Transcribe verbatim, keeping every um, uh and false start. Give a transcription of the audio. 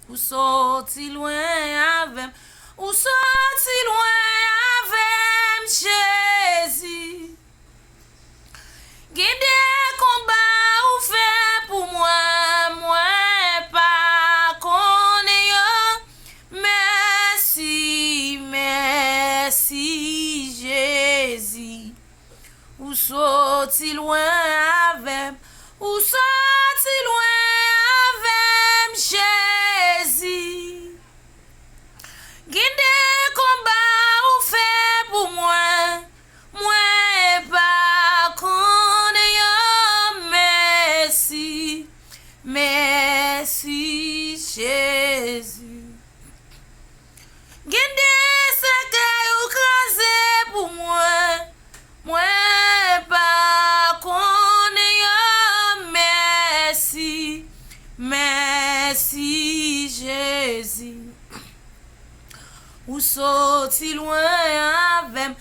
Ou soti lwen avè m. Ou soti lwen avè m, Jezi. Gen de konba ou fè pou mwen, mwen pa konnen yo. Mèsi, mèsi, Jezi. Ou soti lwen avè m. Ou soti lwen avè m, Jezi. Gen de konba ou fè pou mwen, mwen pa konnen yo. Mèsi, mèsi, Jezi. Gen de sèkèy ou kraze pou mwen, mwen pa konnen yo. Mèsi, mèsi, Jezi. Ou soti lwen avè m.